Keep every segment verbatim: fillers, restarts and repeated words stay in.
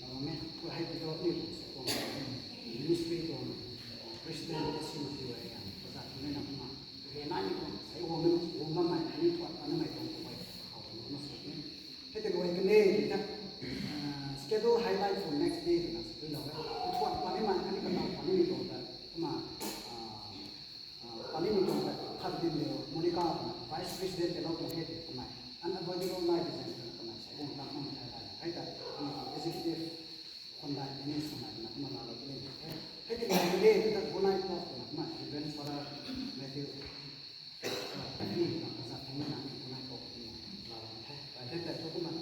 Lalou me, ku hei ki tu ni tuang sa tuang ministry tuang Christian ka si ma ti e ya, pazat tu na kumna. Ke nai ni tuang sai wo me, wo ma mai ni tuang, ani mai tuang tu e. How ma sa ni. Hei tei luai kan e, di ta, ah, schedule highlight for next day twna sa tui lou e. Thuan puni man, khatni kalam puni ni tuang ta, kumna, ah, ah, puni ni tuang ta, khat din de, Monica twna, Vice President tei lou tuang the tei kamei. Unavoidable life is an kamei, sai bung tam kum thai lai. Hei ta, kumna executive, khwan dai, ini swmei twna, kumna lalou puni. Hei tei luai kan e, di ta, bunai clock twna, kumna, Reverend Father Matthew. Ni na kazat theng na ni kunai kok ni la lam the. Bai the ta thu kumna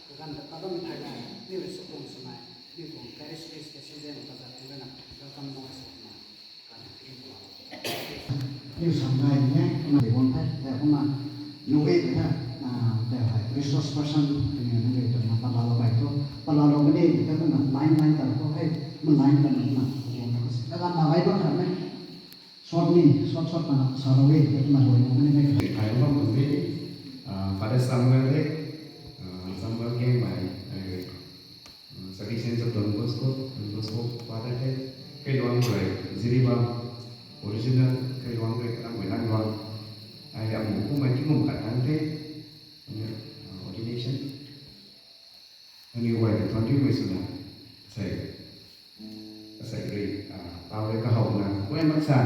kaganv ta kadam thai na ni rui sukung swmei ni tuang parish priest ka season kazat theng na welcome noise na kan ni la. Ni sam nai ni kumna di bang the, ta kumna nu e the, na, ta hai resource person ni na ni tuang na pala lo bai thu, pala lo ni ta kumna line line ta ko hai, kumna line ta na kumna ko na kasi. Ta kan na bai ba kha me. Short ni, short, short na sa lou e, kumna luai na ni mei. Kai bam bam de, ah, Father Samuel de, ah, Samuel Kengmei, ai, ah, Salesian of Don Bosco, Don Bosco Father de, kailuang rui, Ziriba, original, kailuang rui, Rangwei Nangluang, ai, amu kumei tingum khat tang de, ah, ordination. Nangniw guay ta thuanriumei swna, sei, sei rui, ah, tau rui kahowna, guay maksa,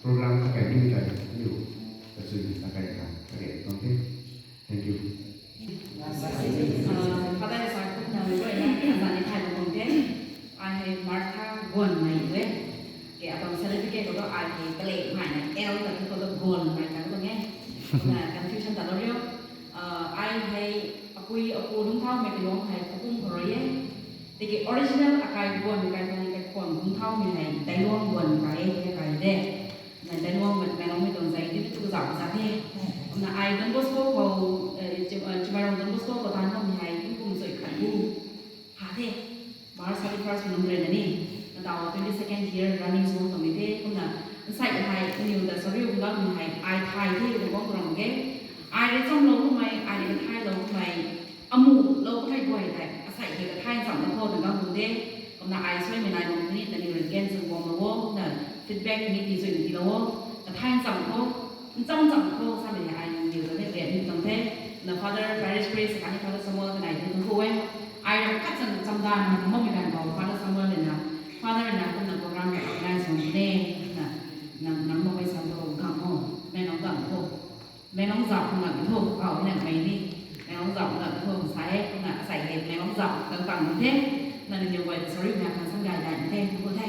program kakai ni kai, niw, kachui, kakai ka, kage, thank you. Thank you. Ah, Father Isaac kumna rui na, azani thai lo bam the. Ai hei Martha Guanmei e. Ke atuang certificate khou tu ai hei kalek mai na L ta tu khou tu Guanmei ta tu nge. Na confusion ta lo rio. Ah, ai hei apui apu lungthaumei kalung hei kapum khou rui e. Tiki original akai Guanmei kai tuang kai khwan lungthaumei hei Dailuang Guanmei kai e, kai de. Na Dailuang Guanmei, Dailuang mei tuang zai di tu zau za the. Na ai Don Bosco khou, eh, Chim-, eh, Chimairong Don Bosco khou tan khou mi hei kum kum zui khat bu. Ha the. March thirty-first nung rui na ni, na tau twenty-second year running sung tuang ni the, kumna, nsai hei, kaniw ta sorry, kum gam ni hei, ai thai the, kum gam rong ge. Ai rui cham lou kumei, ai rui kathai lou kumei, amu lou kumei guay tei, asai hei kathai cham na khou, na gam kum de, kumna ai suai mei nai bam ni, na ni rui ken sung bam lou o, na feedback ni ti zui ni ti lou o, kathai cham khou, ncham cham khou, sa mei hei ai ni diu ta ni rian ni tang the, na Father Parish Priest, khatni Father Samuel kanei ni tang khou e. Ai rui khat chan chamdan na kum bammei ganv khou Father Samuel rui na, Father rui na kumna program rui organize sw ni, na, na, nang bammei san tu gam o, mei nang gam tho, mei nang zau nang tho, kau ni mei ni, mei nang zau nang tho, sa e, na, sa e, mei nang zau nang tang the, na, ni guay ta sorry, na, kan san gay gay the, tu the.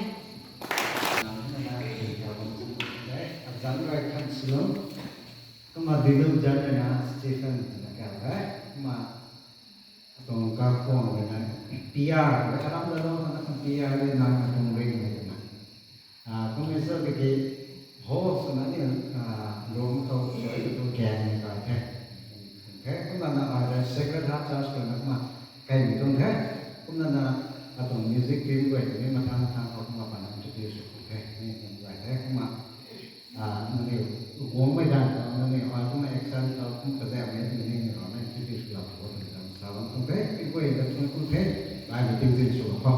Nang na na, eh, kau ni the, azan rai kan silo. Kumna dilum zan rui na Stephen na kau e. Kumna atuang kakhwang rui na P R, rui aram da lo, na kan P R rui na atuang ring rui na. Ah, kumna sa tiki host na ni, ah, room khou rui tu gang ni kai the. Okay, kumna na ai rui Sacred Heart Church rui na kumna kai ni tuang the. Kumna na atuang music team rui ni mathang mathang khou kumna pan introduce tuang the. Ni tuang kai the. Kumna Ah, nangniw guangmei dan khou, nangniw ai kumna action khou kum kazauh ni Okay, lai meeting zin sw khou.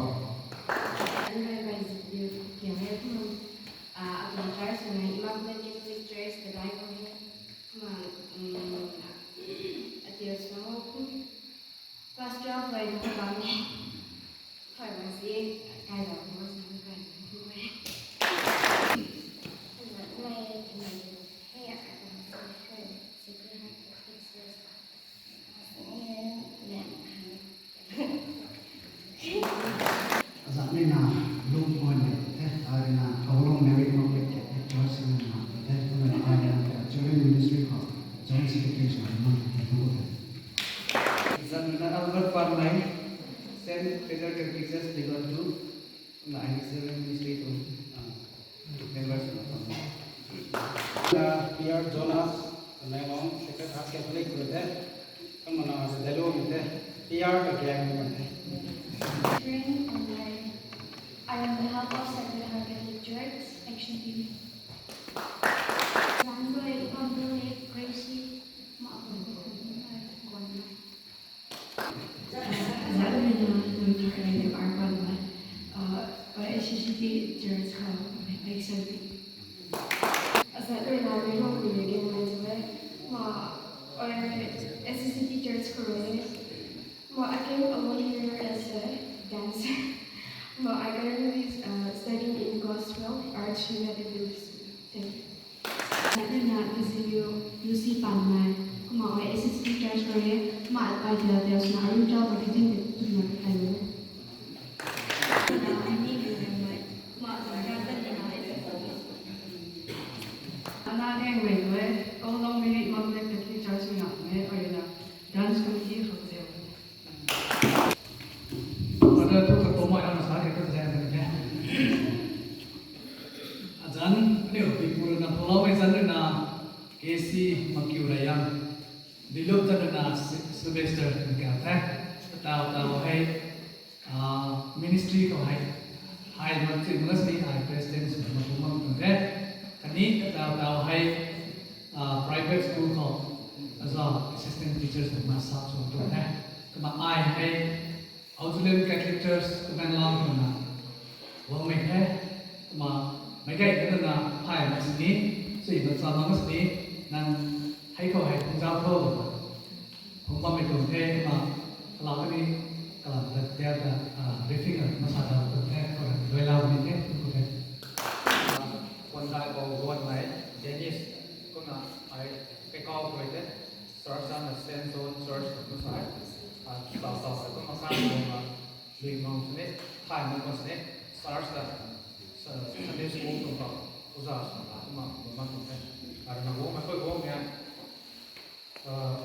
Anyway, by the way, yeah, we have, uh, at my church, and I Immaculate Catholic Church, the Bible here. Come on, um, at your smoke. Class twelve, I don't know. Kai bang si, kai bang mo, kai bang mo. Hey, I don't know. Sacred Heart Catholic Church. Azat ni na, lung moi mei the, ai na, Kowloon Mary Immaculate Catholic Church na na the, kumna ai na, children ministry khou, joint secretary sw na the, the. Azat ni na, Albert Parmai, Saint Peter Catholic Church, Ligon two, kumna ai na, children ministry tu, ah, Members na pang. Na P R Jonas, Tamenglong, Sacred Heart Catholic rui the. Kumna na Zedelo rui the. P R ka gang rui the. Train online. I, on behalf of Sacred Heart Catholic Church, Action Team. Zangdoi Bambule Gracie, Mabon Kwan. Azat rui na, nunc ki kaniw arpal na, uh, A C C T Church khou, exciting. Azat rui na, mei hou kuni gen mai tu e. Ma, uh, A C C T Church khou rui e. Ma, I came alone here as a dancer. Ma, I currently, uh, studying in Gospel Arts Unit in Belize. Thank you. Azat rui na, Kaziliu Lucy Panmei, kumna ai A C C T Church khou rui e, kumna ai tial tial swna Arunachal khou teaching de twna kai lo. Ana Gaengmei rui e, Kowloon Mary Immaculate Catholic Church rui na e, ai na dance committee khou zeu. Father thu katuang mai ana sa ke kazan kan the. Azan aniu Bigpur na Kowloon mei zan na K C Makiu Rayang. Dilup zan na Sy-, Sylvester Makiu the. Tau tau hei, ah, ministry khou hei. Hei mak ti mak sini ai president sw mak mak tuang the. Kani tau tau hei, ah, private school khou as a assistant teachers na sa sw tuang the. Kumna ai hei Auxiliary Catholic Church Tamenglong khou na guangmei the. Kumna meic gay ta na thay mak sini, sui mak sa mak sini, nang hei khou hei phung zau tho. Phung bammei tuang the, kumna kalau kani, kalau ta tia ta, ah, briefing na masa ta tuang the, khou rui lau ni the, khou the. Kwan dai bou guan mei, Dennis, kumna ai, kai kau khou the. Church na Saint John Church khou tu sai. Ah, tau tau sai kumna kan kumna lui mang sini, thay mang kumna sini, church ta, sa-, Sunday school tuang khou, uza sw ta kumna, kumna tuang the. Aruna guang mei koi guang mei, ah,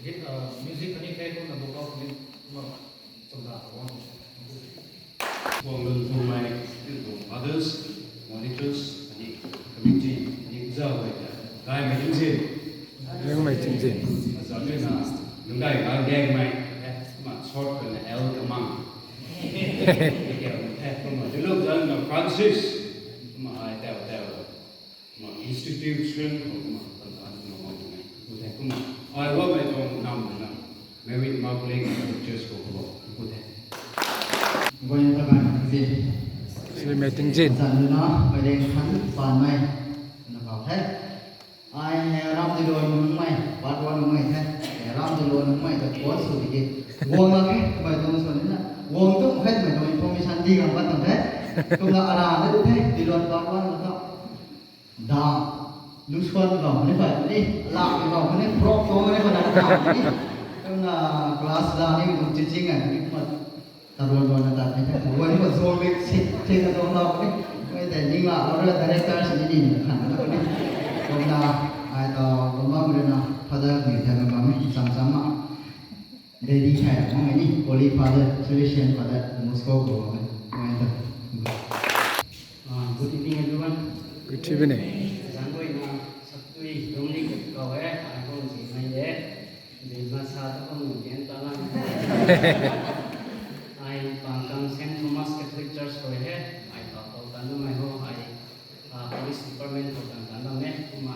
git, ah, music kani the kumna vocal kani kumna, chumda guang. Guang lun thumei, tuang fathers, monitors, ani committee, ani uza guay ta, gaymei tingzin. Gaymei tingzin. Azat rui na, nungai ga gaymei, eh, ma short rui na L Kamang. Eh, kumna, Diluk zan na Francis, kumna ai tau tau. Kumna institution khou kumna tan tan kumna guang tuang e. Kumna ai guangmei tuang nam na Mary Immaculate Catholic Church khou kumna pu the. Guang ta kan zi. Sui mei tingzin. Zan na mei leng khan pan mei na kau the. Ai, eh, Ram Dilon nungmei, part one nungmei the. Eh, Ram Dilon nungmei ta quote sw di ke. Guang la ke, mei tuang sw ni na. Guang tu mei, mei tuang information di gam pat tuang the. Kumna ara na the, Dilon part one na ta. Da, lu suan bam ni bai ni, la ni bam ni, prop to ni bai da ni. Kumna class la ni, nung teaching ai ni, kumna taruan ruan na ta ni, kumna wani ma zong ni, si, si na zong lau ni. Wai dai ning la, lau rui director si ni ni, kan na ni. Kumna, ai ta, kumna mri na, father ni ta na bam ni, cham cham ma. Daddy thai, mong ni, Holy Father, Salesian Father, Moscow ko bam ni, wai ta. Ah, good evening, everyone. Good evening. Zangwei na saptui Dominic kau e, ai hong zi mai e. Zi ma sa ta hong gen ta lang. Ai pangkang Saint Thomas Catholic Church khou he, ai tau tau tan na mai ho, ai, ah, police department khou tan tan na me, kumna,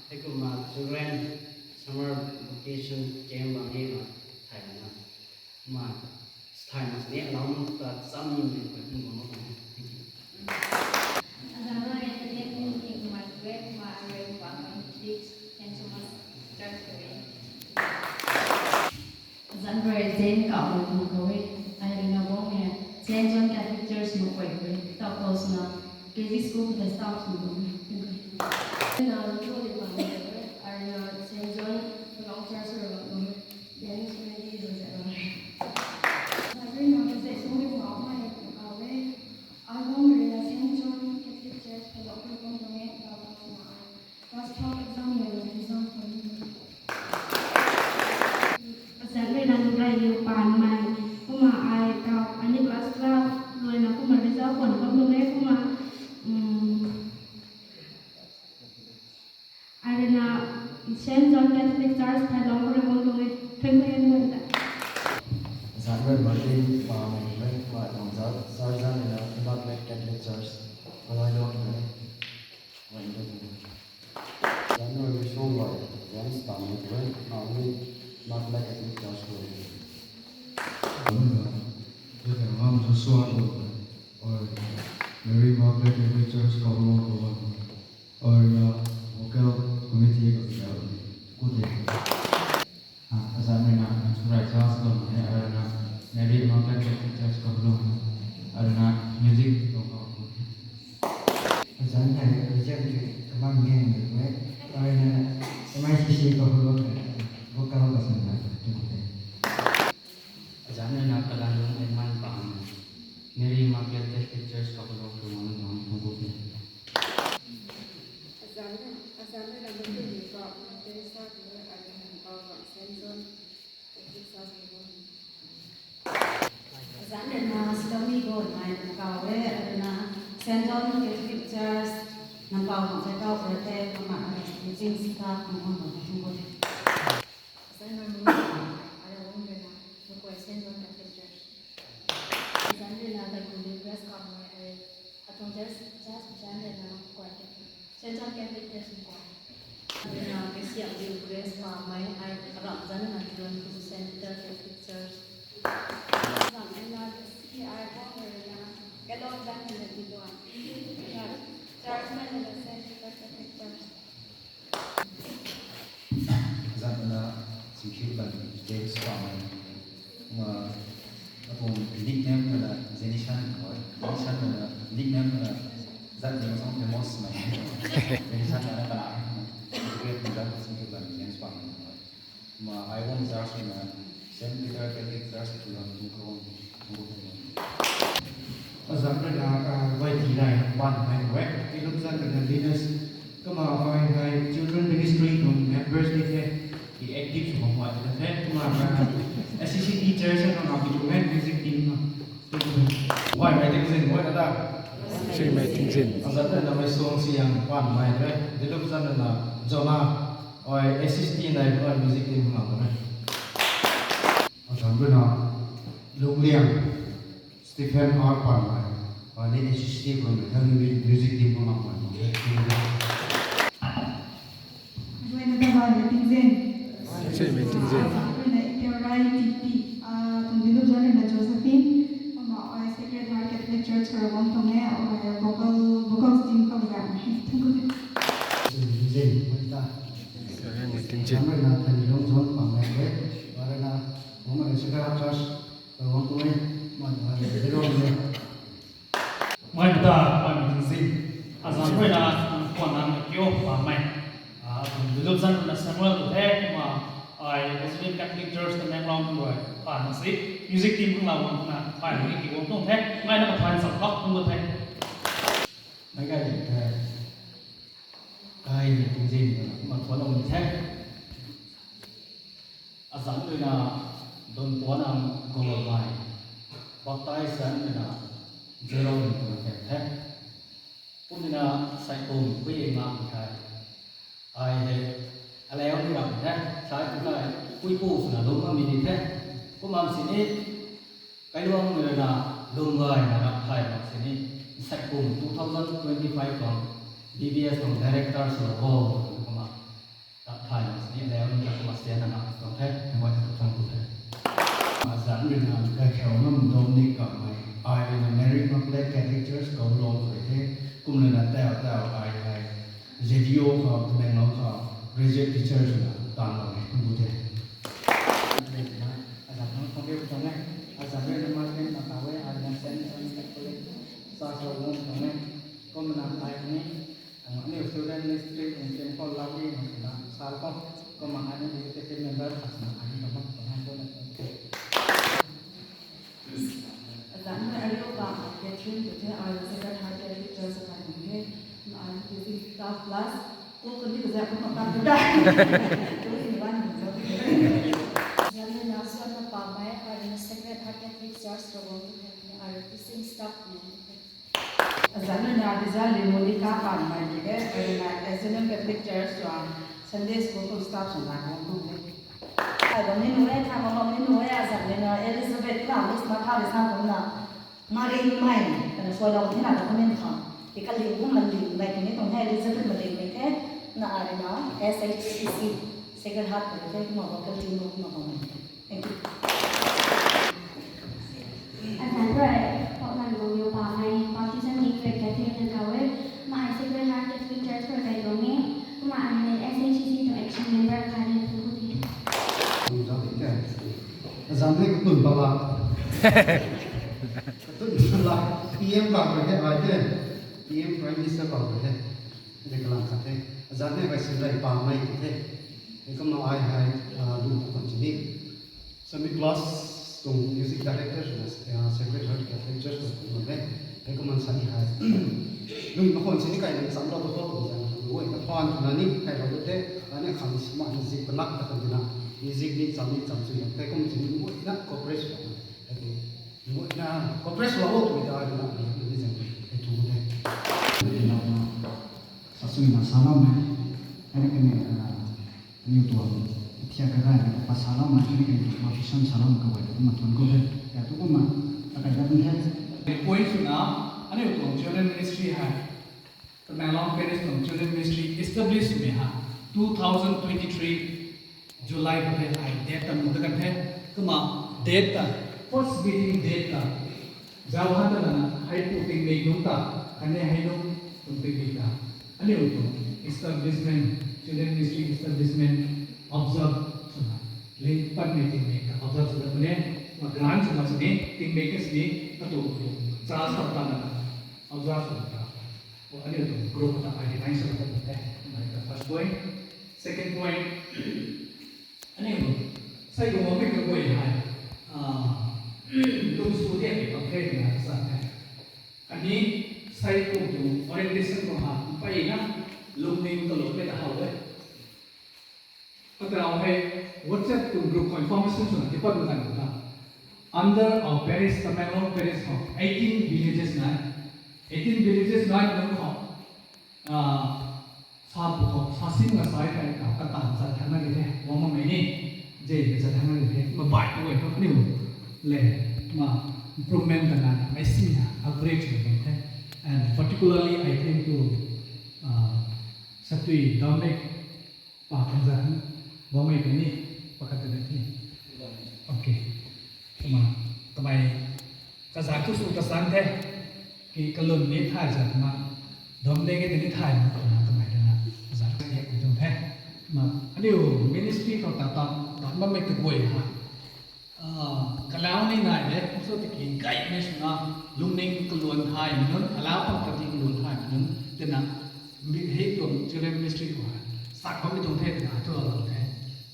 hei kumna children summer vacation camp bam ni ma, thai na. Kumna, Thai na sini alam ta sam ni mei koi pun guang lo. Thank you. Azam rui President Ning Ning Mai Kuek, Mai Rui Kuang Wan District, Saint Thomas Church Kuek. Azam rui Jane Kau Wan Kuek, Ai Rina Bong Mei, Saint John Catholic Church Kuek Kuek, Tau Kau Suna, K G School Kuek Staff Kuek. Thank you. Rina Lungdong Lee Kuang Kuek, Ai Rina Saint John Kuek Church Kuek Kuek. Dennis Medi Joseph Wan Rui. Azam rui na Joseph Song Lee Kuang Mei Kuek Kuek. Ai Bong Rina Saint John Catholic Church Kuek Kuek Kuek Kuek. Tau Kau Suna. Class twelve exam rui na result khwan. Azam rui na Rai Liu Pan Mei, kumna ai ta, ani class twelve rui na kumna result khwan bam lu e kumna, um, Ai rui na Saint John Catholic Church Thailong rui bam lu e. Thank you, everyone. Azam rui Martin Pamei, kumna tuang church, church zanc rui na Immaculate Catholic Church Thailong rui. Azam rui Mission Boy James Pamei, kumna Immaculate Catholic Church rui. Ngam Joshua Lou, or Mary Immaculate Catholic Church Kowloon Kowan, or na vocal committee of the, good day. Azam rui na Churai Charles Lou, or na Mary Immaculate Catholic Church Kowloon, or na music of. Azam rui Christian Tree Kamang Ngen Mei, or na M I C C Kowloon, vocal person na. Azam rui na Kalanlung Edmund Pamei, Mary Immaculate Catholic Church Kowloon Kowan, thank you. Azam rui, Azam rui na Mary Immaculate Teresa Kowloon, Saint John Catholic Church Kowloon. Azam rui na Salomi Gonmei Kau e, rui na Saint John Catholic Church Nampau Hong Sai Kau Protect, kumna teaching staff Kowloon, thank you. Azam rui na Mary Immaculate Teresa Kowloon, Saint John Catholic Church. Azam rui na Taikuli Grace Kamei, ai atuang church, church azam rui na Kuai Catholic, Saint John Catholic Church Kuai. Azam rui na Kasiamliu Grace Pamei, ai aram zanc rui na Zion Center Catholic Church. Azam rui na C I Bong rui na Kalong zanc rui na Zion Church mei rui na Saint Peter Catholic Church. Azam rui na Singkhiu Ban James Pamei. Kumna atuang nickname rui na Zenishan, Zenishan rui na nickname rui na zat ni song famous na. Zenishan rui na kana. Great leader Singkhiu Ban James Pamei. Kumna Ai Bong Church rui na Saint Peter Catholic Church Kowloon, thank you. Azam rui na, ah, Y T Rai Pan Mei e, Tilup zanc rui na Linus, kumna ai hei Children Ministry tuang members ni the, ki active sw bam guay the, kumna, ah, S C C teacher sa na, na, instrument music team na. Guaymei Tingzin, guay na ta. Simei Tingzin. Azam rui na Mei Suang Siang Pan Mei the, Tilup zanc rui na Jonah, ai assist nai, ai music team na the. Azam rui na Lungliang Stephen R Pan Mei, ai ni assist khwan mei, music team khwan mei. Rui na Tavai Tingzin. Simei Tingzin. Rui na Iteorai T T, ah, tuang Tilup zanc rui na Josephine, kumna ai Sacred Heart Catholic Church Karawang tuang e, ai vocal, vocal team khou zam e. Thank you. Tingzin, guay ta. Simei Tingzin. Azam rui na Thanilung John Pamei e, rui na, kumna Sacred Heart Church Karawang tuang e, kumna, ah, Zero e. Mei ta, mei Tingzin. Azam rui na, Kuan Nang Kyo Pamei. Ah, Tilup zanc rui na Samuel tu the, kumna, ai Wesleyan Catholic Church Tamenglong rui, pan si, music team khang la wang na, pan ni ki wang tuang the, mei na ka pan sa pak tuang the. Mei kai the. Kai ni Tingzin, kumna Kuan Nang the. Azam rui na Dun Puan Ang Gol Mai, baptize zanc rui na Zero ni kumna the. Kum ni na Saikum Pui Eng Lam Thai. Ai hei aleu ni ram the, sai tu kai pui pu swna lung bam ni the. Kum bam sini, kailuang rui na lung gay na rap thay mak sini, Saikum two thousand twenty-five tuang D B S tuang director sw lo, kumna rap thay mak sini, aleu ni kumna sian na mak tuang the, mei ta tuang ku the. Azam rui na gay khou ngam Kha Tamenglong kha graduate teacher swna taanv lou e, kum bu the. Azat nunc khang riu tuang e. Azat rui na martin na kaw e, ai na sen tuang e, sa sa wong tuang e. Kumna ai ni, aniu student ministry tuang team khou lobby na swna sa khou, kumna ai ni executive member khat swna ai ni kabak tuang e, kumna tuang e. Azat nunc ariu ka Catherine tu the, ai Sacred Heart Catholic Church akai nunc the, ai teaching staff plus, ko kani kazat ko matam tu da. Azat nunc na suan na pa mai, ai Sacred Heart Catholic Church Ravguangc tu the, ai teaching staff nunc the. Azat nunc na Dizali Monica pa mai tu the, ai na Asylum Catholic Church tuang Sunday School tuang staff swna guang tuang the. Ai bam ni nu e, tha bam ni nu e, azat nunc na Elizabeth na Miss Matha le sa kumna. Maringmei, kana suailou the na document khou. Ki kaling kum maling mei tini tuang the, Elizabeth maling mei the, na ai na S H C C, Sacred Heart mei the, kumna vocal team kumna bam mei the. Thank you. Azat rui, Portland Gongyo pa, ai baptism ni Great Catholic na kaw e, ma ai Sacred Heart Catholic Church khou kai tuang e, kumna ai ni S H C C tuang action member khat ni tu the. Azat ni katun pala. Katun pala. P M pa kha the, ai the. P M Prime Minister pa kha the. Ni kalam khat the. Azat ni kai sin rai pa mai the. Ni kumna ai hei, ah, lu khwan chini. Semi class tuang music director swna, ah, Sacred Heart Catholic Church tuang kumna the. Hei kumna sa ni hei. Nung na khwan sini kai nang cham lou tu khou tuang zang. Wei na phaan na ni kai lou tu the. Ani kham sima ni zik panak ta khou tina. Music ni cham ni cham sui na. Kai kum sini wei na cooperate lou. Hei wei na cooperate lou tu ta ni na ni zang. Hei tu the. Sa sui na sa lou mei. Hei na kani, ah, Aniu tuang thiak kagay na pa sa lou na, kani kani tuang official sa lou na kaguay ta kumna tuang khou the. Ya tu kumna, ta kai ta kum the. Point swna, aniu tuang children ministry hei, Tamenglong Parish tuang children ministry establish swmei hei, two thousand twenty-three July khou the ai date ta mu ta kan the. Kumna date ta, first meeting date ta, Zauhan ta lana hei pu tingmik nunc ta, khatni hei nunc tuang tingmik ta, aniu tuang establishment, children ministry establishment observe swna, link patmei tingmik ta observe swna pune, ma grant swna sini, tingmik ka sini, atu tu, charge ta ta lana observe swna ta, aniu tuang group ta identify swna ta pune, my the first point. Second point, aniu, sai kum mei kaguay hei, ah, lung sw diak pang the twna sa the. Khatni, sai kum tuang orientation khou ha, mpeyna, lungning kalum mei ta how e. Patau hei, WhatsApp tuang group khou information swna tipat mei kan ta. Under our parish, Tamenglong parish khou, eighteen villages nai. Eighteen villages nai nunc khou, ah, sa pu khou, sa sim na sai kai ta, kata sa thang na ri the, wang ma mei ni, je ka sa thang na ri the, ma bai tu wei tu niu le, ma improvement ta na, mei si na, average na the. And particularly, I think to, ah, Satui Dominic pa kan zan, wang mei ni, pa kan zan ni. Okay. Kumna, kamei, kazat tu sw ta san the, ki kalum ni thay zat ma, dom de ke ni thay ma, kumna kamei ta na, kazat ka ni ku tuang the. Ma, aniu ministry khou ta ta, ta ma mei kaguay ha. Ah, kalau ni nai de, so tiki gaymei swna, lungning kaluan thay nunc, alau pang ta ti kaluan thay nunc, tina, mi hei tuang children ministry khou ha, sak bammei tuang the, tina, thu a tuang the.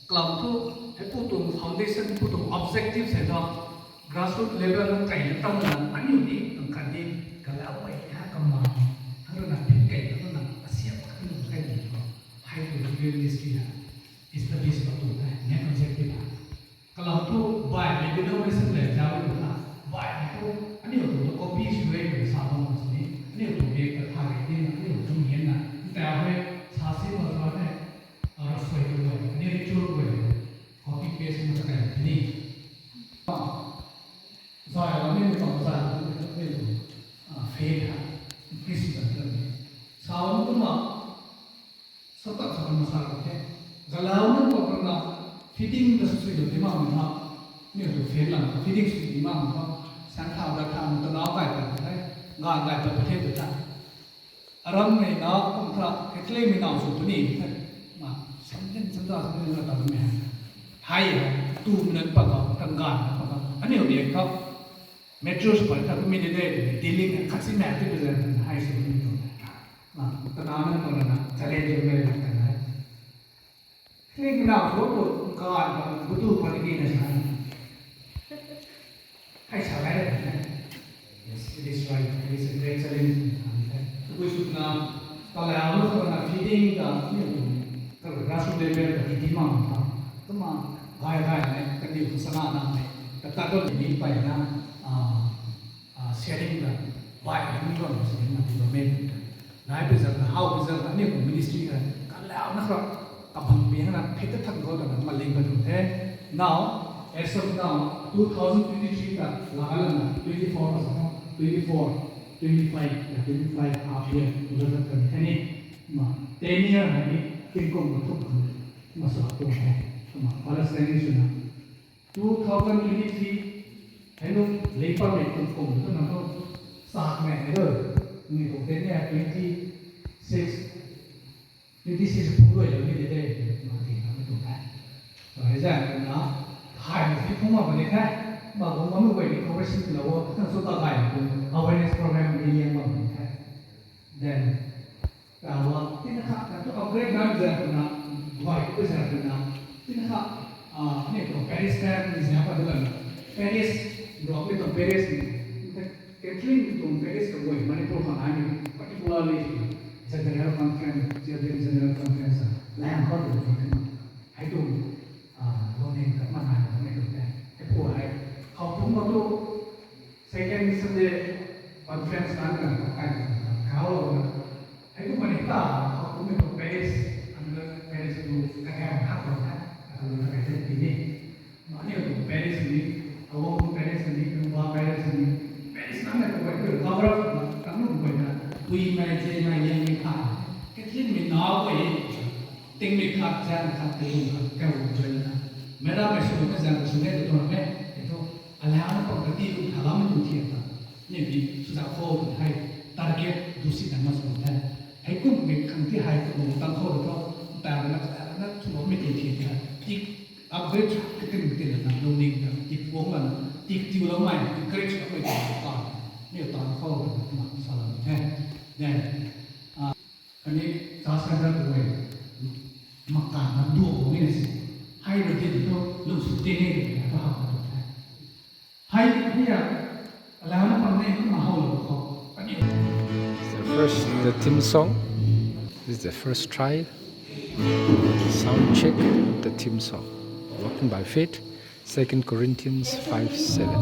Cloud thu, hei pu tuang foundation, pu tuang objective hei thu, grassroots level na kai na tam na, aniu ni, tang kan ni, kalau ai ha kamang, hang rui na pin kai na, na, asiap kan ni kai ni, hei tu children ministry ha, establish lou tu hai, main objective ha. Kalau thu, bai ni denomination le zau ni ha, bai ni thu, aniu tu copy sw e, sa bam sini, aniu tu bek ta tha ni, aniu tu hian na, ta hei, sa si ma sa ne, Arasoi tu e, ni ritual tu e, copy paste na kai ni. Zai la ni tang zai la ni tu, ah, faith ha, Christian tu ni. Sa lam tu ma, sa tak sa ma sa la the. Galau na ko na, fitting da sui da tima ma, ni tu faith la, fitting sui tima ma, sang tha da tha ma ta na kai ta the, ga kai ta the ta. Aram mei na kum tha Catholic mei nau sw puni the. Ma, samjin samda samjin na ta mei. Hai, tu mei na pa ka, tang gan na pa ka. Aniu lian kha, mature sw pa tha kumi de de, dealing khat si mei ti bizar hai sw ni tu. Ma, ta na na ko na challenge mei na ta na. Catholic mei nau sw tu gan pa, bu tu pa ni na sa. Hei sa lai re. Yes, it is right. It is a great challenge. Tabui swna, palau na khou na feeding ta, ni tu, ta grassroot level ta kiti mang ta. Tuma, gai gai na, kaniw khou sana na na, ta ta don ni pai na, ah, ah, sharing ta, bai ni don sharing na development. Nai pizat na, how pizat na, ni khou ministry na, kalau na khou, kabang pi na, phit ta thang khou ta na, maling pa tu the. Now, as of now, two thousand twenty-three ta, la ka la na, twenty-four na sa, twenty-four, twenty-five, ya twenty-five half year, tu ta kan the ni, ma, ten year hai ni, tingkum ma thuk khou, ma sa tu the, ma, Palestine ni swna, two thousand twenty-three, hei nu, leipamei tingkum tu na tu, sak mei hei tu, ni khou ten year, twenty-six, twenty-six phung rui lou ni de de, ma ti na mi tuang the. So, hei zan na, hai na ti phung ma bam ni the, ma bam ma mi guay ni cooperation lou o, kan sw ta gay na tu, awareness program ni liang bam ni the. Then, ta wa, tina kha, ta tu upgrade na zan na, guay tu zan na, tina kha, ah, ni tu Paris ka, ni zan pa de la, Paris, block ni tu Paris ni, Catholic tuang Paris ka guay Manipur khou nai ni, particularly General Conference, Children General Conference, lam khou tu ni, hei tu, ah, lungning ta ma nai ni tu the. Hei pu hei, khou pum khou tu, second Sunday conference nai ni, kai ni, khou lou na, hei tu ma ni ta, khou pum ni tu Paris, and Paris tu, ka kai hak lou na, ka lou na kai te pi ni. Mani tu Paris ni, awang tu Paris ni, nungba Paris ni, Paris na na tu bai tu cover up na, tang nu bai na, pui mai je mai liang ni kha, Catholic mei na bai, ting mei khat, zan khat, ting khat, kau bai na. Mera mei sw na zan sw ne tu tu na mei, e tu, alau na pang kati tu thalam tu thiam ta. Ni bi sw za khou tu hei, target du si na ma sw the. Hei kum mei khang ti hei kum tang khou tu, ta na, ta na, tu mei tu thiam ta. Tik upgrade sw katin tin na, lungning ta, tik puang la na, tik tiu lou mei, encourage lou mei ta, ni ta khou tu ma sa la the. Then, ah, kani sa sa da tu e, mak ka na duak khou ni si. Hei na ti tu, lung sw ti ni tu, ta ha tu the. Hei, hei ya, alau na pang ni, ma how lou khou. Kani. It's the first, the theme song. This is the first trial. Sound check the theme song. Walking by Faith, Second Corinthians five seven.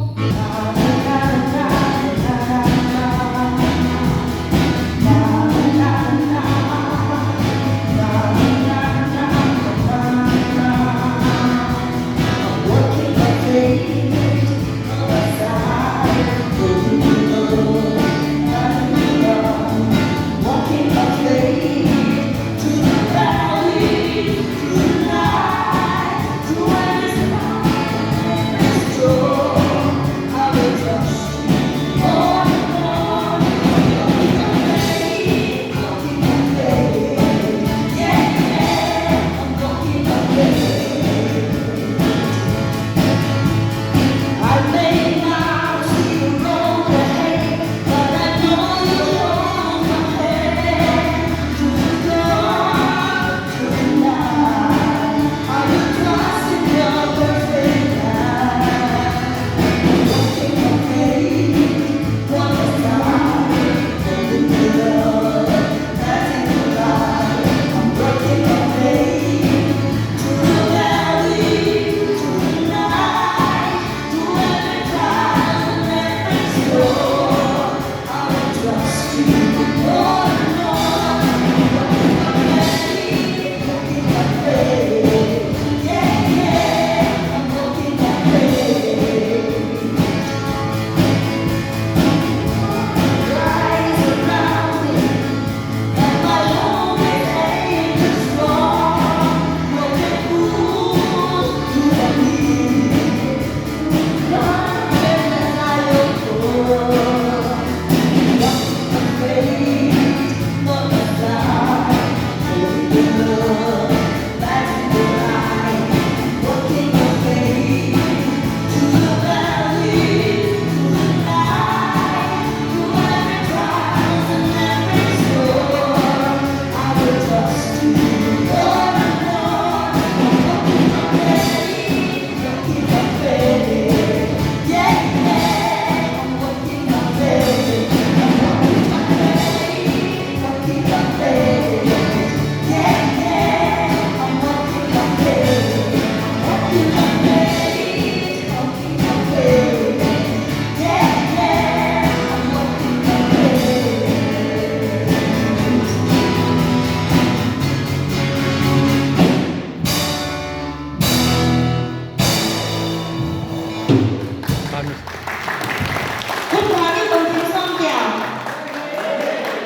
Kum kani tuang ting sam kia?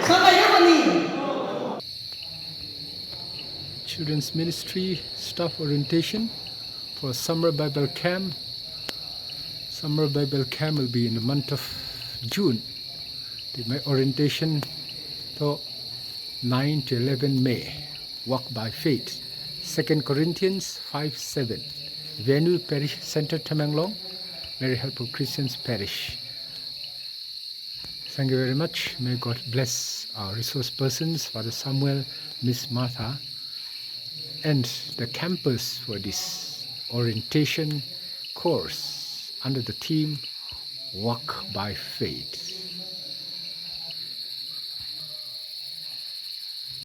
Sa kaya kani? Children's Ministry staff orientation for summer Bible camp. Summer Bible camp will be in the month of June. Tiki mei orientation tu nine to eleven May. Walk by faith. Second Corinthians five seven. Venue Parish Centre Tamenglong, Mary Help of Christians Parish. Thank you very much. May God bless our resource persons, Father Samuel, Miss Martha, and the campers for this orientation course under the theme Walk by Faith.